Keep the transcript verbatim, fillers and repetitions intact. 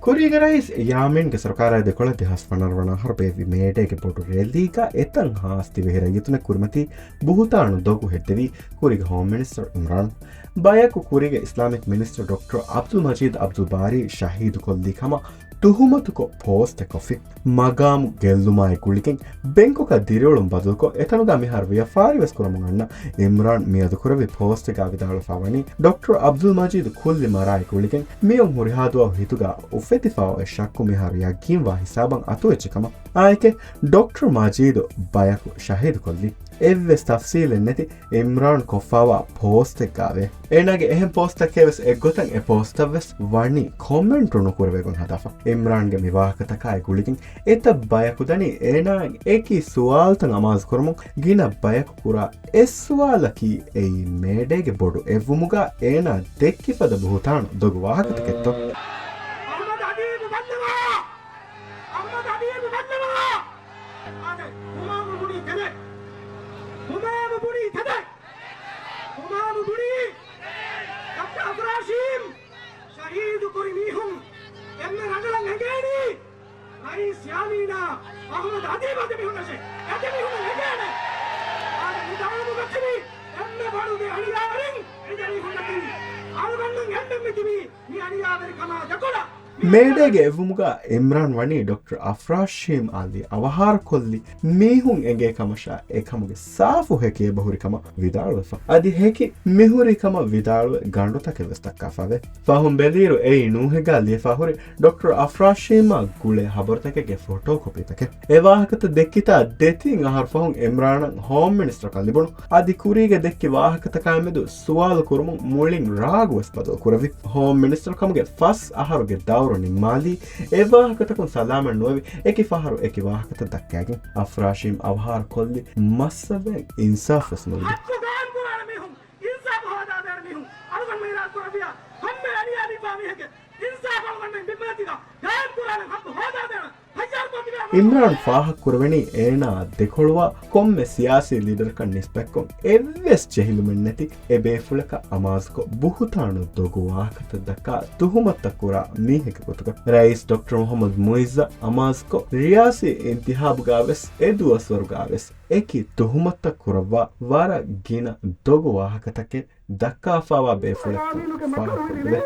ކުރީގެ ރައީސް ޔާމީންގެ ސަރުކާރާއި ދެކޮޅަށް ދެހާސް ފަނަރަ ވަނަ އަހަރު ބޭއްވި މޭޑޭގެ ބޮޑު ރެލީގަ އެތައް ހާސް ދިވެހި ރައްޔިތުންނަށް ކުރިމަތީ ބުހުތާނު ދޮގު ހެއްދެވީ ކުރީގެ ހޯމް މިނިސްޓަރ އިމްރާން. ބަޔަކު ކުރީގެ އިސްލާމިކް މިނިސްޓަރ ޑޮކްޓަރ އަބްދުލް މަޖީދު އަބްދުލް ބާރީ ޝަހީދުކޮށްލި ކަމަށް ތުހުމަތުކޮށް ޕޯސްޓެއް ކޮށްފި. މަގާމު ގެއްލުމާއި ގުޅިގެން ބެންކޮކަށް ދިރިއުޅުން ބަދަލުކޮށް، އެތަނުގަ މިހާރު ވިޔަފާރިވެސް ކުރަމުން އަންނަ އިމްރާން މިއަދު ކުރެއްވި ޕޯސްޓެއްގަ ވިދާޅުވެފަ ވަނީ، ޑޮކްޓަރ އަބްދުލް މަޖީދު ކުއްލި މަރާއި ގުޅިގެން މިއޮން ހުރިހާ ދުވަހު ހިތުގަ އުފެދިފަ އޮތް ޝައްކު މިހާރު ޔަގީންވާ ހިސާބަށް އަތުވެއްޖެ ކަމަށް އާއެކޭ ޑޮކްޓަރ މަޖީދު ބަޔަކު ޝަހީދުކޮށްލީ. އެއްވެސް ތަފްސީލެއް ނެތި އިމްރާން ކޮށްފަވާ ޕޯސްޓެއްގަވޭ. އޭނާގެ އެހެން ޕޯސްޓަކޭވެސް އެއްގޮތަށް އެ ޕޯސްޓަށްވެސް ވަނީ ކޮމެންޓު ނުކުރެވިގެން ހަދާފަ. އިމްރާންގެ މި ވާހަކަތަކާއި ގުޅިގެން އެތައް ބަޔަކު ދަނީ އޭނާއަށް އެކި ސުވާލުތައް އަމާޒު ކުރަމުން ގިނަ ބަޔަކު ކުރާ އެއް ސުވާލަކީ އެއީ މޭޑޭގެ ބޮޑު އެއްވުމުގަ އޭނާ ދެއްކި ފަދަ ބުހުތާނު ދޮގު ވާހަކަތަކެއްތޯ؟ އަހްމަދު އަދީބު ބައްލަވާ! އަހްމަދު އަދީބު ބައްލަވާ! އާދެ، ހުމާމު ބުނީ ތެދެއް. ހުމާމު ބުނީ ތެދެއް. ހުމާމު ބުނީ ޑޮކްޓަރ އަފްރާޝީމް ޝަހީދު ކުރި މީހުން އެންމެ ރަނގަޅަށް އެނގޭނީ ރައީސް ޔާމީނާ އަހްމަދު އަދީބު އަދި މީހުންނަށޭ. އަދި މީހުންނަށް އެނގޭނެ. އާދެ، މި ދައުމުގަ ތިބި އެންމެ ބޮޑު ބޭ އަނިޔާވެރިން އެ ދެމީހުންނަކީ. އަޅުގަނޑުމެން އެންމެން މި ތިބީ މި އަނިޔާވެރިކަމާ ދެކޮޅަށް. މޭޑޭގެ އެއްވުމުގަ އިމްރާން ވަނީ ޑޮކްޓަރ އަފްރާޝީމް އަލީ އަވަހާރަކޮށްލި މީހުން އެނގޭ ކަމަށާ އެކަމުގެ ސާފު ހެކި އެބަހުރި ކަމަށް ވިދާޅުވެފަ. އަދި ހެކި މިހުރި ކަމަށް ވިދާޅުވެ ގަނޑުތަކެއް ވެސް ދައްކާފަވޭ. ފަހުން ބެލިއިރު އެއީ ނޫހެއްގަ ލިޔެފަ ހުރި ޑޮކްޓަރ އަފްރާޝީމްއާ ގުޅޭ ހަބަރުތަކެއްގެ ފޮޓޯ ކޮޕީތަކެއް. އެ ވާހަކަތައް ދެއްކިތާ ދެތިން އަހަރު ފަހުން އިމްރާނަށް ހޯމް މިނިސްޓަރކަން ލިބުނު. އަދި ކުރީގެ ދެއްކި ވާހަކަތަކާމެދު ސުވާލު ކުރުމުން މުޅިން ރާގުވެސް ބަދަލު ކުރެވި. ހޯމް މިނިސްޓަރ ކަމުގެ ފަސް އަހަރުގެ ދައުރު ނިންމާލީ، އެ ވާހަކަތަކުން ސަލާމަތް ނުވެވި، އެކި ފަހަރު އެކި ވާހަކަތައް ދައްކައިގެން. އަފްރާޝީމް އަވަހާރަ ކޮށްލި މައްސަލައެއް އިންސާފްވެސް ނުލިބި. ހައްގު ގާއިމް ކުރާނެ މީހުން އިންސާފް ހޯދާދޭނެ މީހުން އަޅުގަނޑުމެން އިރާދަ ކުރެއްވިޔާ ކޮންމެ އަނިޔާވެފާ މީހެއްގެ އިންސާފް އަޅުގަނޑުމެން ބިންމަތީގަ ގާއިމް ކުރާނެ ހައްގު ހޯދާދޭނެ. އިމްރާން ފާހަގަކުރެވެނީ އޭނާ ދެކޮޅުވާ ކޮންމެ ސިޔާސީ ލީޑަރަކަށް ނިސްބަތްކޮށް އެއްވެސް ޖެހިލުމެއް ނެތި އެ ބޭފުޅަކަށް އަމާޒުކޮށް ބުހުތާނު ދޮގު ވާހަކަތައް ދައްކާ ތުހުމަތުތައް ކުރާ މީހެއްގެ ގޮތުގަ. ރައީސް ޑޮކްޓަރ މުހައްމަދު މުއިއްޒަށް އަމާޒުކޮށް ރިޔާސީ އިންތިހާބުގަ ވެސް އެ ދުވަސްވަރުގަ ވެސް އެކި ތުހުމަތުތައް ކުރައްވާ ވަރަށް ގިނަ ދޮގު ވާހަކަތަކެއް ދައްކާފައިވާ ބޭފުޅެއްކަން ފާހަގަކޮށްލެވޭ.